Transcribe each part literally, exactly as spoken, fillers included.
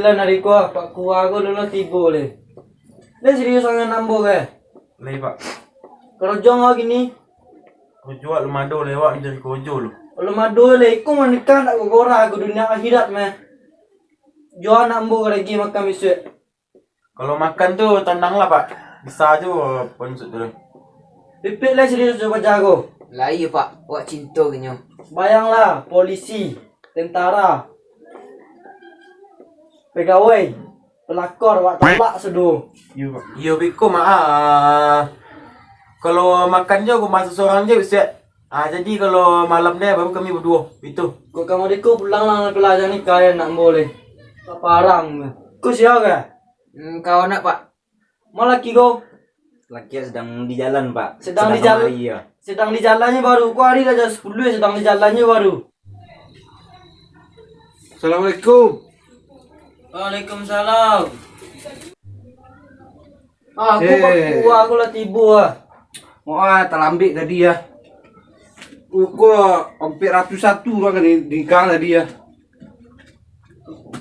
Dan ari ko, Pak Kua ko dulu tibo leh. Lai serius sangaik ambo ko. Lai, Pak. Karajo ang kini? Karajo alun ado leh, awak mancari karajo lo. Alun ado leh, iko manikah nak gogorah ka dunia akhirat mah. Jo anak ambo ka lagi makan bisuak. Kalau makan tu tanang lah, Pak. Bisa jo pansut tu. Pipik lai serius jo paja ko. Lai, Pak. Awak cinto ka inyo. Bayanglah, polisi, tentara, pegawai, pelakor, awak tolak sado. Iyo, Pak. Iyo, biko, Mak. Ah, kalau makan jo, aku masak sorang je, bisuak. Ah, jadi kalau malam ni baru kami baduo, itu. Kok kamu deko pulang lah, nak pelajar ni kalian nak boleh. Parang. Ko sia ko? Hmm, kawan nak, Pak. Ma laki ko? Laki sedang di jalan, Pak. Sedang di jalan. Sedang di jalannyo baru. Ko ari lah jam sapuluah, sedang di jalannyo baru. Assalamualaikum. Waalaikumsalam. Ah, aku, eh, Pak Kua, aku lah tibo ah. Oh, ah, talambek tadi ah. Uko ampek ratuih satu urang ka ni-, nikah tadi ah.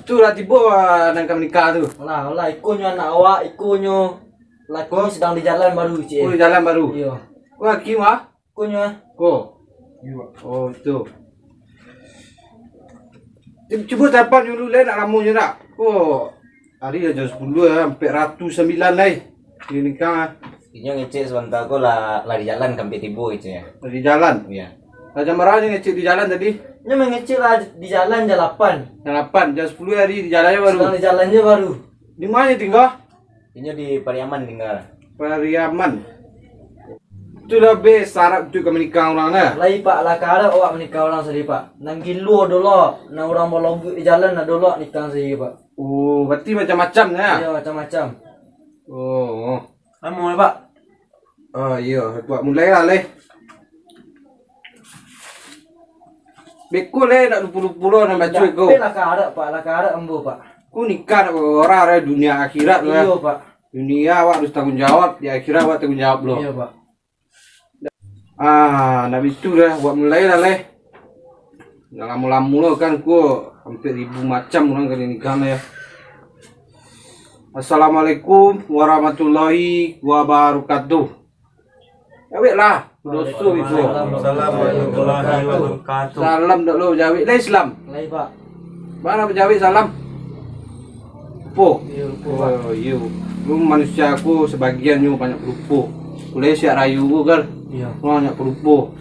Tu lah tibo, ah, nan ka manikah tu. Lah, lah, ikonyo anak awak, ikonyo laki sedang di jalan baru, cik. Oh, di jalan baru. Iyo. Wah, laki mah? Ikonyo ah. Ko. Oh, tu. Cubo siapa dulu lai, nak lamo je nak? Ko. Ari lah jam sapuluah, ampek ratuih sambilan lai. Di nikah. Inyo ngecek sabanta ko lah, lah di jalan ka ampek tibo, ngecek. Lah di jalan? Iyo. Lah jam bara nyo ngecek di jalan tadi? Nyo mangecek lah di jalan jam lapan. Jam lapan, jam sapuluah ari di jalan baru. Sedang di jalan je baru. Di ma nyo tingga? Inyo di Pariaman tingga. Pariaman. Tu lah be syarat untuak ka manikah urang nah. Lai, Pak, lah ka arok awak manikah urang sadi, Pak. Nan gilo dolo, nan urang balogok di jalan, lah dolo nikah sadi, Pak. Oh, berarti macam-macam nah. Iyo, macam-macam. Oh. Lamo lah, Pak. Ah, iyo, buek mulai lah, leh. Beko leh, nak lupo-lupo lo, nak baco ko. Lah ka arok, Pak, lah ka arok ambo, Pak. Ko nikah nak bara-bara, dunia akhirat lah. Iyo, Pak. Dunia awak harus tanggung jawab, di akhirat awak tanggung jawab lo. Iyo, Pak. Ah, nak bitu dah, buek mulai lah, leh. Dah lamo-lamo lo kan, ko ampek ribu macam urang ka nikah lah, yo. Assalamualaikum warahmatullahi wabarakatuh. Jawek lah, doso itu. Waalaikumsalam warahmatullahi wabarakatuh. Salam dak lo, jawek lah Islam. Lai, Pak. Bana bajawek salam? Lupo? Iyo, lupo, Pak. Oh, iyo. Lu manusia ko sabagian nyo banyak palupo. Ulai siap rayo ko kan? Iyo. Banyak palupo.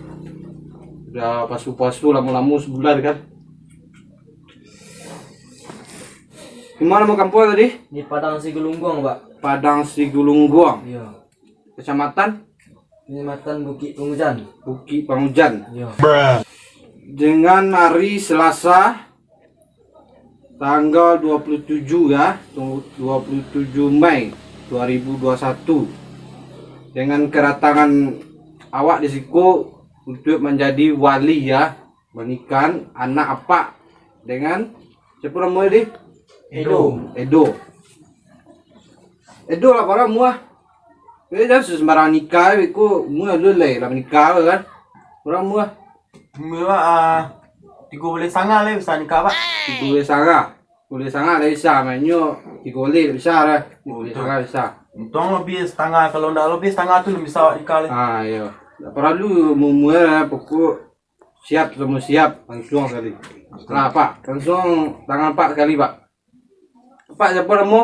Udah pasu-pasu lamo-lamo sabulan kan? Di ma namo kampuang tadi? Di Padang Sigulungguang, Pak. Padang Sigulungguang. Iyo. Kecamatan? Kecamatan Bukik Pangujan. Bukik Pangujan. Iyo. Dengan hari Selasa, tanggal dua puluh tujuh ya, dua puluh tujuh Mei dua ribu dua satu, dengan kedatangan awak di siko untuk menjadi wali ya, manikahan anak apak dengan siapa namanya di? Edo. Edo. Edo lah, bara umua? Eh, jan sembarang nikah, ko umua lu lai lah manikah kan? Bara umua? Umua, ah, tigo baleh satangah lai bisa nikah, Pak. Tigo baleh satangah. Tigo baleh satangah lai bisa, mainyo tigo baleh bisa lah. Oh, tigo baleh satangah bisa. Untuang labiah satangah, kalau ndak labiah satangah tu bisa awak nikah lai. Ah, iyo. Ndak paralu umua-umua lah, pokok siap samo siap, langsuang sakali. Lah, Pak, langsuang tangan Pak sakali, Pak. Apak siapo namo?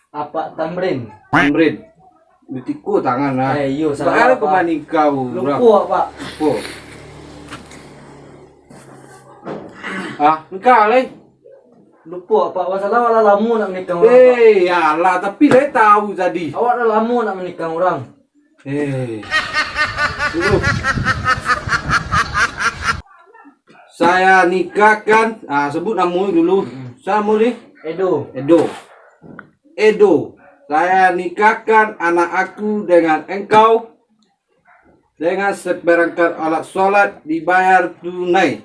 Apak Tamrin. Tamrin. Butiko tangan lah. Eh, iyo, salah, Pak. Lupo, Pak. Lupo. Ah, engkau lai. Lupo, Pak. Masalah lah lamo nak manikah urang, Pak. Eh, yalah, tapi lai tahu tadi. Awak lah lamo nak manikah urang. Eh. Dulu. Saya nikahkan, ah, sebut namo dulu. Mm-mm. Siapa namo ni? Edo. Edo. Edo, saya nikahkan anak aku dengan engkau dengan seperangkat alat sholat dibayar tunai.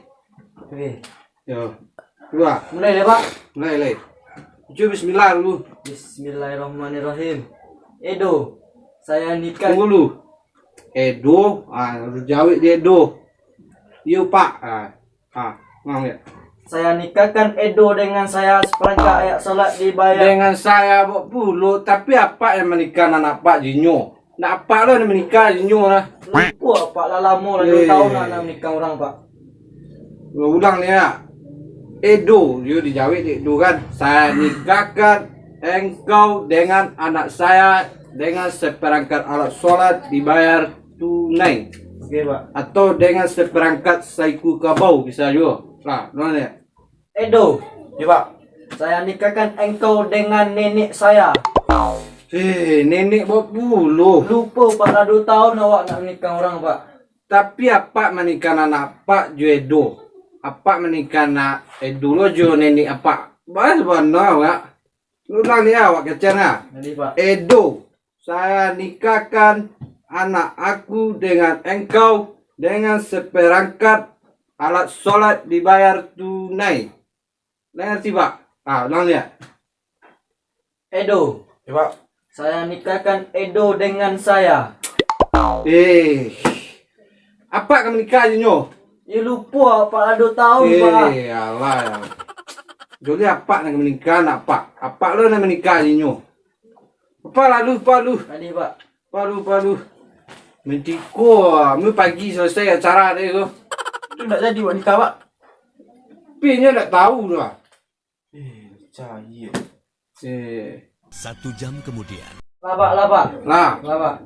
Oke. Yo. Dua. Mulai deh, Pak. Mulai, mulai. Baco bismillah dulu. Bismillahirrahmanirrahim. Edo, saya nikah. Tunggu dulu. Edo, ah, harus jawek di Edo. Iyo, Pak. Ah, ah, ngam ya. Saya nikahkan Edo dengan saya, seperangkat ayat salat dibayar. Dengan saya buat pulo, tapi apak yang manikah anak apak jinyo. Nak apak lo yang manikah jinyo lah. Lupo apak lah, lamo lah, duo Eh. tahun lah nak manikah urang, Pak. Ulang ni, ya. Edo, yo dijawek dek Edo kan. Saya nikahkan engkau dengan anak saya dengan seperangkat alat sholat dibayar tunai. Oke, Pak. Atau dengan seperangkat saiku kabau bisa juo. Nah, mana ni? Edo. Ya, Pak. Saya nikahkan engkau dengan nenek saya. Eh, nenek buat pulo. Lupo, Pak, lah duo tahun awak nak nikah urang, Pak. Tapi apak manikah anak apak jo Edo. Apak manikah anak Edo lo jo nenek apak. Balas bana, Pak. Ulang ni awak kecen, ha. Jadi, Pak. Edo, saya nikahkan anak aku dengan engkau dengan seperangkat alat sholat dibayar tunai. Lah ngerti, Pak? Ah, ulang lihat. Edo. Ya, Pak. Saya nikahkan Edo dengan saya. Eh, apak ka manikah jinyo? Ya, lupo, Pak, lah duo tahun, Pak. Eh, alah, ya. Jadi apak nak manikah, nak, Pak? Apak lo nak manikah jinyo? Apak lalu, apak lalu. Tadi, Pak. Apak lalu, apak lalu. Mentiko, ah. Mu pagi selesai acara tadi tu. Tu ndak jadi buat nikah, Pak. Tapi inyo ndak tahu tu, ah. Eh, cayek. Eh. Satu jam kemudian. Lah, Pak, lah, Pak. Lah. Lah, Pak.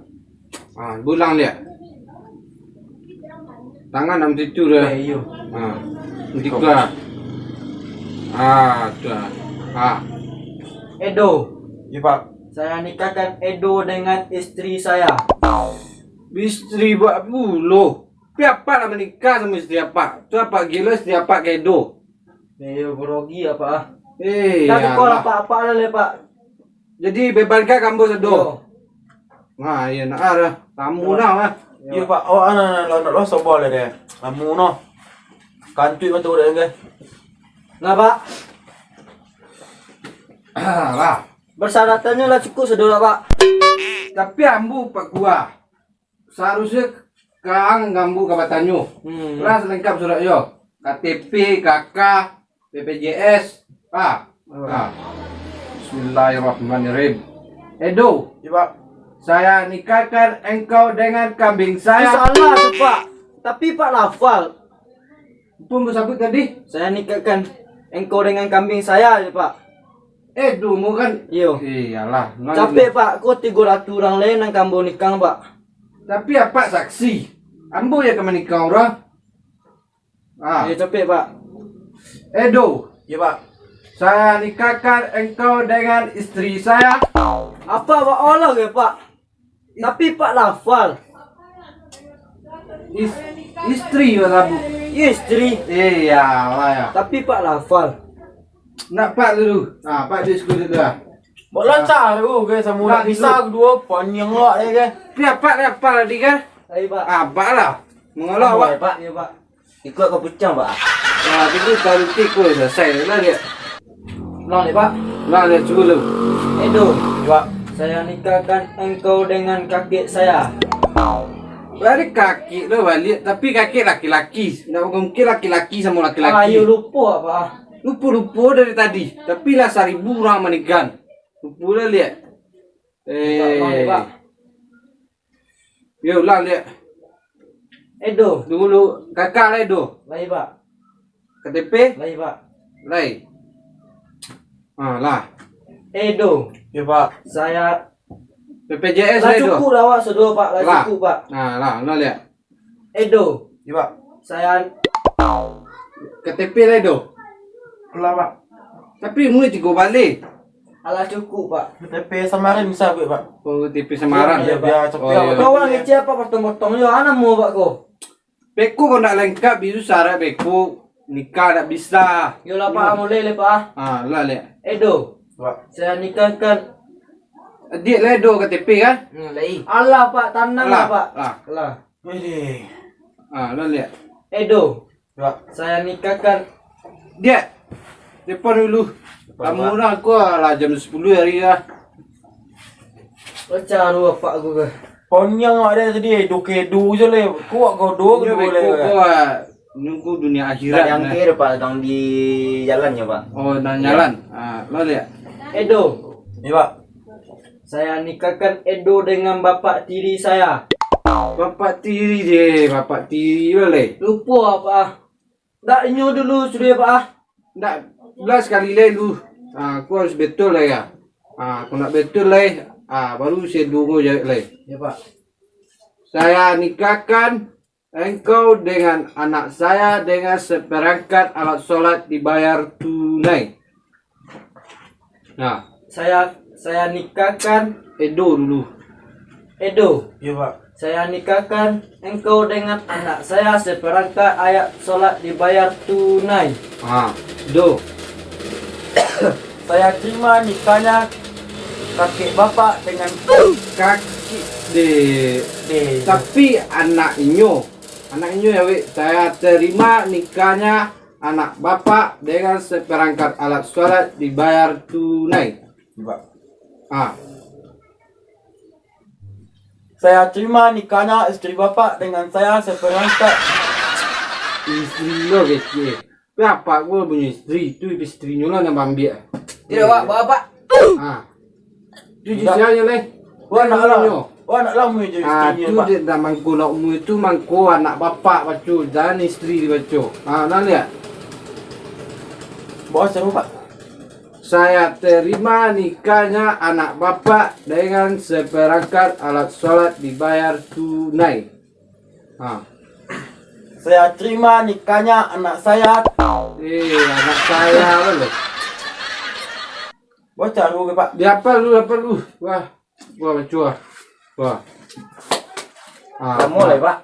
Ah, ulang lihat. Tangan dalam situ dah. Eh, iyo. Ah. Mentiko. Ah, tu ah. Ah. Edo. Ya, Pak. Saya nikahkan Edo dengan istri saya. Istri buat pulo. Tapi apak lah manikah samo istri apak. Tu apak gilo istri apak ka Edo. Iyo, grogi apak ah. Eh, tapi kalau apak-apak lah, Pak. Jadi, bebankan ka ambo sado. Iyo. Nah, iyo, nak ah, tamu nah, ah. Iyo, Pak. Awak, ah, nah, nah, nah, nah, sabo lah deh. Tamu noh. Kantuik mata urang, kan? Nah, Pak. Ah, lah. Persyaratannya lah cukup sado lah, Pak. Tapi ambo Pak Gua. Saharusnyo ka ang ambo ka batanyo. Hmm. Lah lengkap surat yo. K T P, K K, B P J S. Ah. Oh. Ah. Bismillahirrahmanirrahim. Edo. Ya, Pak. Saya nikahkan engkau dengan kambing saya. Salah tu, Pak. Tapi Pak lafal. Apo ambo sabuik tadi? Saya nikahkan engkau dengan kambing saya, ya, Pak. Eh, duo kan? Iyo. Iyolah. Capek, Pak. Ko tigo ratuih urang lai nan ka ambo nikah, Pak. Tapi apak saksi. Ambo yang ka manikah urang. Ah. Iyo, capek, Pak. Edo. Iyo, Pak. Saya nikahkan engkau dengan istri saya. Apak, Pak, Allah ya, Pak. Tapi Pak lafal. Is-, istri lah sabuik. Istri. Eh, ya, lah, ya. Tapi Pak lafal. Nak Pak dulu. Ah, Pak di sekolah dulu lah. Buat lancar tu, guys, sama nak bisa dulu. Dua, panjang lah, ya, guys. Ni Pak, ni Pak tadi kan? Hai, Pak. Ah, Pak lah. Mengolok, Pak. Pak. Ya, Pak. Ikut ka pucang, Pak. Nah, tigo kali tigo selesai lah dia. Ulang dek, Pak. Ulang dia, cukup lu. Edo. Pak. Saya nikahkan engkau dengan kakek saya. Dari kakek tu balik, tapi kakek laki-laki. Ndak mungkin laki-laki sama laki-laki. Ah, iyo, lupo, Pak. Lupo-lupo dari tadi. Tapi lah saribu urang manikah. Lupo lah lihat. Eh. Ulang dek, Pak. Yo, ulang, Dek. Edo. Dulu, kakak lah, Edo. Lai, Pak. K T P? Lai, Pak. Lai. Ah, lah. Edo. Ya, Pak. Saya B P J S lah, Edo. Lah cukup lah, Pak. Sudah, Pak. Lah cukup, Pak. Nah, lah, ulang, Dek. Edo. Ya, Pak. Saya K T P lah, Edo. Lah, Pak. Tapi umur tigo baleh. Alah cukup, Pak. K T P samaran bisa buek, Pak. Oh, K T P samaran. Iyo, Pak. Iyo, iyo. Kau urang kecek apo potong-potong yo, ana mau, Pak, ko? Beko kau ndak lengkap, bisu syarat beko nikah ndak bisa. Yo lah, Pak, mulai le, Pak. Ah, lah, le. Edo. Pak. Saya nikahkan. Diak lah, Edo, K T P kan? Hmm, lai. Alah, Pak, tanang lah, Pak. Lah. Alah. Widih. Ah, lah, le. Edo. Pak. Saya nikahkan. Diak. Telepon dulu. Telepon, Pak. Kamu lah, aku lah jam sepuluh hari lah. Pecah dulu apak aku ke. Ponyang awak dia tadi, eh, doke du je leh. Kuat kau doke du leh. Kau, ah, Nunggu dunia akhirat. Sadang nah. Kiro, Pak, sadang di jalannyo, Pak. Oh, sadang jalan. Ah, lo lihat. Edo. Iya, Pak. Saya nikahkan Edo dengan bapak tiri saya. Bapak tiri deh, bapak tiri lo leh. Lupo, Pak. Ndak inyo dulu sudah, Pak. Ndak, lah sakali lai lu. Ah, aku harus betul lah ya. Ah, aku nak betul lai. Ah, baru saya dulu jawab lai. Ya, Pak. Saya nikahkan engkau dengan anak saya dengan seperangkat alat sholat dibayar tunai. Nah, saya saya nikahkan Edo dulu. Edo. Iya, Pak. Saya nikahkan engkau dengan anak saya seperangkat ayat sholat dibayar tunai. Ah, Do. Saya terima nikahnya kakek bapak dengan kakek dek. Dek. Tapi anak inyo, anak inyo ya, Wik. Saya terima nikahnya anak bapak dengan seperangkat alat sholat dibayar tunai. Pak. Ah. Saya terima nikahnya istri bapak dengan saya seperangkat. Istri lo kecil. Tapi apak gua punyo istri, tu istrinyo lah nak ambiak. Tidak, Pak, bapak. Ah. Tu jisianyo leh. Wah, nak lah. Wah, nak lah mu je istrinyo, Pak. Ah, tu dia dah mangko lok mu itu mangko anak bapak baco, dan istri dibaco. Ah, nah lihat. Bawa siapa, Pak? Saya terima nikahnya anak bapak dengan seperangkat alat sholat dibayar tunai. Ha. Saya terima nikahnya anak saya. Eh, anak saya apa lo? Baca dulu, Pak. Dia apa lu, apa lu? Wah, wah, baca. Wah. Ah, kamu lah, Pak.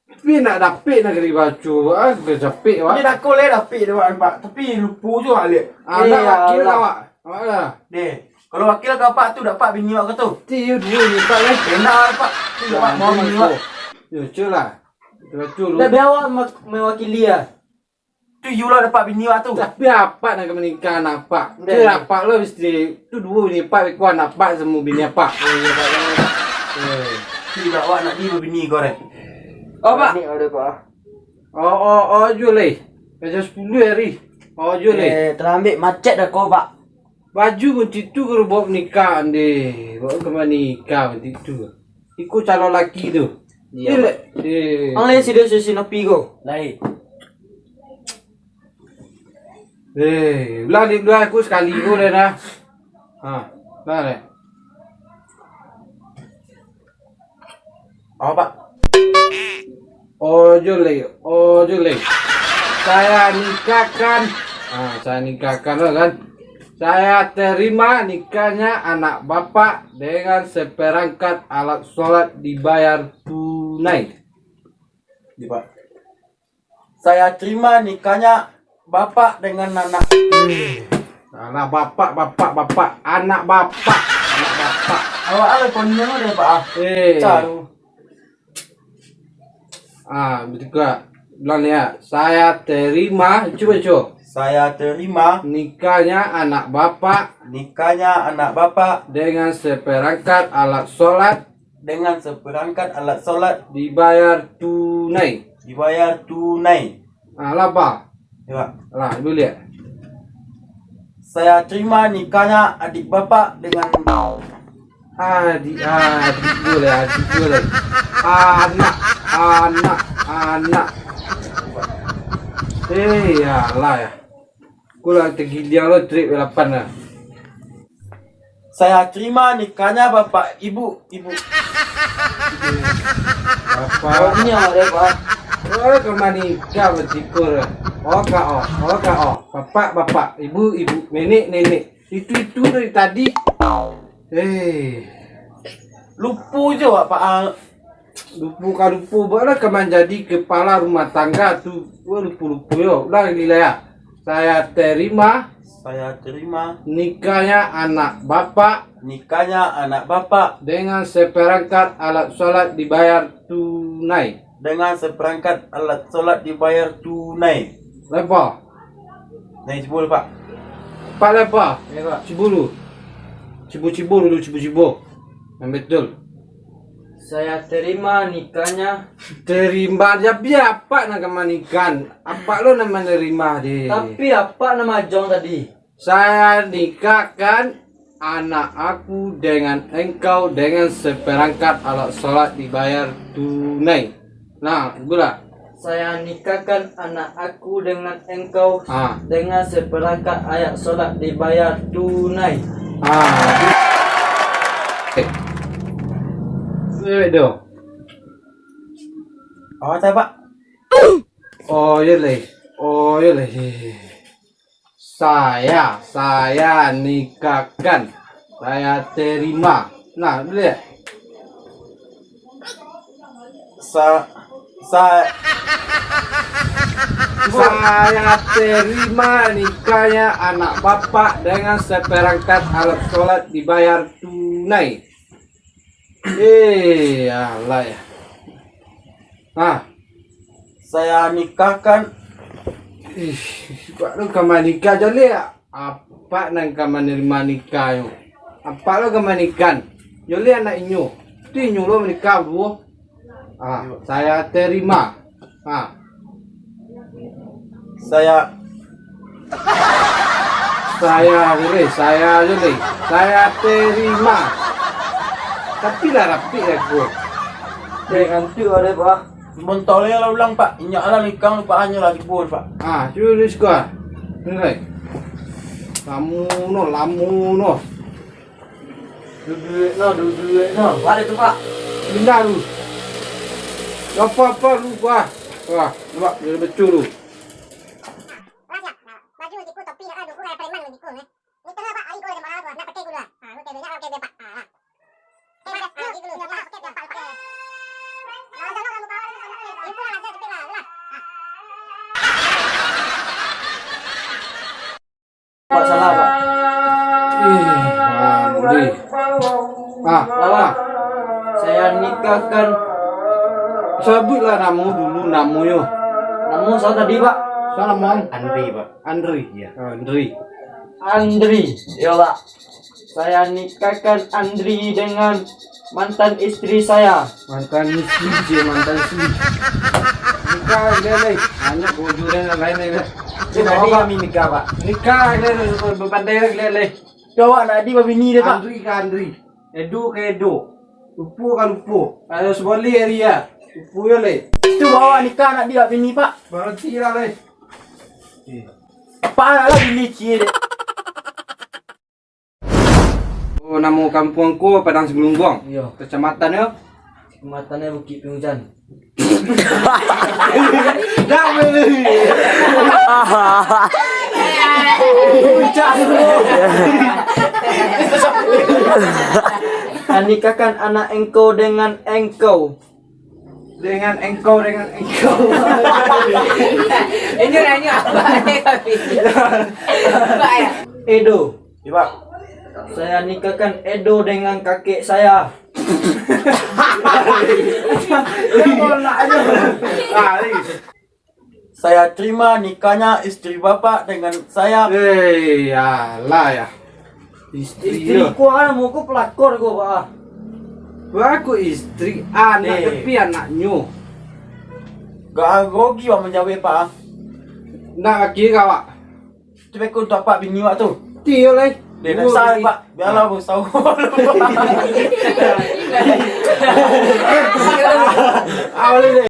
Tapi nak dapik nak kena baco, ah, kena capik, wak. Dia dah call, eh, dapik dia, wak, nampak. Tapi lupo je, wak, lihat. Ah, eh, nak wakil lah, wak. Awak lah. Deh, kalau wakil ka apak tu, dapat bini awak ka tu? Ti, yo, duo ni, Pak, eh. Enak, Pak. Tu dapat mau bini awak. Yo, cul lah. Baco lu. Dah biar awak me-, mewakili lah. Tu iyo lah dapat bini awak tu. Tapi apak nak ka manikah anak apak. Dah. Cul, apak lah mesti tu duo bini apak, beko anak apak samo bini apak. Oh, iyo, Pak. Eh. Tidak awak nak di babini kau, Ren. Oh, Pak. Ni ada, Pak. Oh, oh, oh, jual, eh. Jam sapuluah hari. Oh, jual, eh. Eh, terlambat macet dah kau, Pak. Baju macam tu kalau bawa nikah, ndeh. Bawa ka manikah macam tu. Iko calon laki tu. Iyo. Dia le-, eh. Ang lai sida susi nopi ko. Lai. Eh, ulah di luar aku sakali ko dah dah. Ha, dah dah. Apa, Pak? Ojo le, ojo le. Saya nikahkan, ah, saya nikahkan lah kan. Saya terima nikahnya anak bapak dengan seperangkat alat sholat dibayar tunai. Di, Pak. Saya terima nikahnya bapak dengan anak. Anak bapak, bapak, bapak, anak bapak, anak bapak. Awak alai ponian deh, Pak, ah. Eh. Caru. Ah, betul. Bilang ni ya. Saya terima, cuba, cuba. Saya terima. Nikahnya anak bapak. Nikahnya anak bapak. Dengan seperangkat alat sholat. Dengan seperangkat alat sholat. Dibayar tunai. Dibayar tunai. Ah, lapa? Ya, Pak. Lah, ibu lihat. Saya terima nikahnya adik bapak dengan adik, adik boleh, adik boleh. Anak, anak, anak. Eh, ya lah ya. Aku lah tergiliang lo trip lapan lah. Saya terima nikahnya bapak ibu, ibu. Bapak. Kau ni awak dia, Pak. Oh, kemana nikah bertikur? Oh, kak, oh, oh, kak, oh. Bapak, bapak, ibu, ibu, nenek, nenek. Itu-itu dari tadi. Eh. Lupo je awak, Pak. Lupo ka lupo, baru lah ka manjadi kepala rumah tangga tu. Wah, lupo-lupo yo. Ulang lagi lah ya. Saya terima. Saya terima. Nikahnya anak bapak. Nikahnya anak bapak. Dengan seperangkat alat sholat dibayar tunai. Dengan seperangkat alat sholat dibayar tunai. Lepa. Nai, cubo, Pak. Pak lepa. Ya, Pak. Cubo dulu. Cubo-cubo dulu, cubo-cubo. Yang betul. Saya terima nikahnya. Terima ja, bia apak nan ka manikahan. Apak lo nan manarimo deh. Tapi apak nan majuang tadi. Saya nikahkan anak aku dengan engkau dengan seperangkat alat sholat dibayar tunai. Nah, itulah. Saya nikahkan anak aku dengan engkau Ah. dengan seperangkat ayat sholat dibayar tunai. Ah. Eh. Eh, doh. Oh, tak, Pak. Oh, iya leh. Oh, iya leh. Saya, saya nikahkan. Saya terima. Nah, lihat. Sa, sa, Saya terima nikahnya anak bapak dengan seperangkat alat sholat dibayar tunai. Eh, alah ya. Ah. Saya nikahkan. Ih, apak tu ka manikah jo leh. Apak nan ka manarimo nikah nyo. Apak lo ka manikahan. Yo leh anak inyo. Tu inyo lo manikah duo. Ah, saya terima. Ah. Saya Saya leh, saya jo leh. Saya terima. Tapi lah rapik aku. Eh, ngantuk lah deh, Pak. Bonto leh lah ulang, Pak. Inyak lah nikah, Pak, hanyo lah tibo, Pak. Ah, cubo di siko, ah. Dengar. Lamo no, lamo no. Duduak no, duduak no. Baliak tu, Pak. Pindah lu. Apa-apa lu, Pak. Wah, nampak dia betul lu. Baju tiku, topi nak adu, kurang preman tiku, eh. Ni tengah, Pak, hari ko lah jam tu, nak pakai gula. Ha, lu kebenya, oke, Pak. Ha, ha. Oke, Pak, ha, gitu lu. Jangan pakai, Pak, pakai. Nah, jangan kamu bawa lagi sama dia. Itu lah, aja cepet lah, lah. Ha. Pak, salah, Pak. Eh, Andri. Ah, salah. Saya nikahkan. Sabutlah namo dulu, namonyo. Namo saya tadi, Pak? Salah, Mang. Andri, Pak. Andri. Iya. Andri. Andri. Iya, Pak. Saya nikahkan Andri dengan mantan istri saya. Mantan istri je, mantan istri. Nikah, leh, leh. Banyak bodoh dan lain-lain, leh. Jadi kami nikah, Pak. Nikah, leh, leh, leh, leh. Pandai, leh, leh. Tu awak nak adi babini dia, Pak? Andri ka Andri. Edo ka Edo. Lupo ka lupo. Ayo, sebalik ari, ya. Lupo, ya, leh. Tu bawa nikah nak adi babini, Pak? Berhenti lah, leh. Pak, nak lah bini cie, deh. Oh, namo kampuang ko Padang Sigulungguang. Iyo. Kacamatannyo? Kacamatannyo Bukik Pangujan. Dah, weh. Puncak. Nikahkan anak engkau dengan engkau. Dengan engkau, dengan engkau. Ini nanya apa? Apa ya? Edo. Iya, Pak. Saya nikahkan Edo dengan kakek saya. Ah, ini. Saya terima nikahnya istri Bapak dengan saya. Eh, alah ya. Istri. Istri yo. Ko anu, ko pelakor ko, Pak. Wah, ko istri, anak. Eh. Tapi anaknyo. Gak rugi, Pak, manjawab, Pak. Nak laki ka, Pak? Tu beko untuak apak bini awak tu. Ti yo lai. Deh, nak sa, Pak. Bialah, Bos. Tahu. Ah, boleh deh.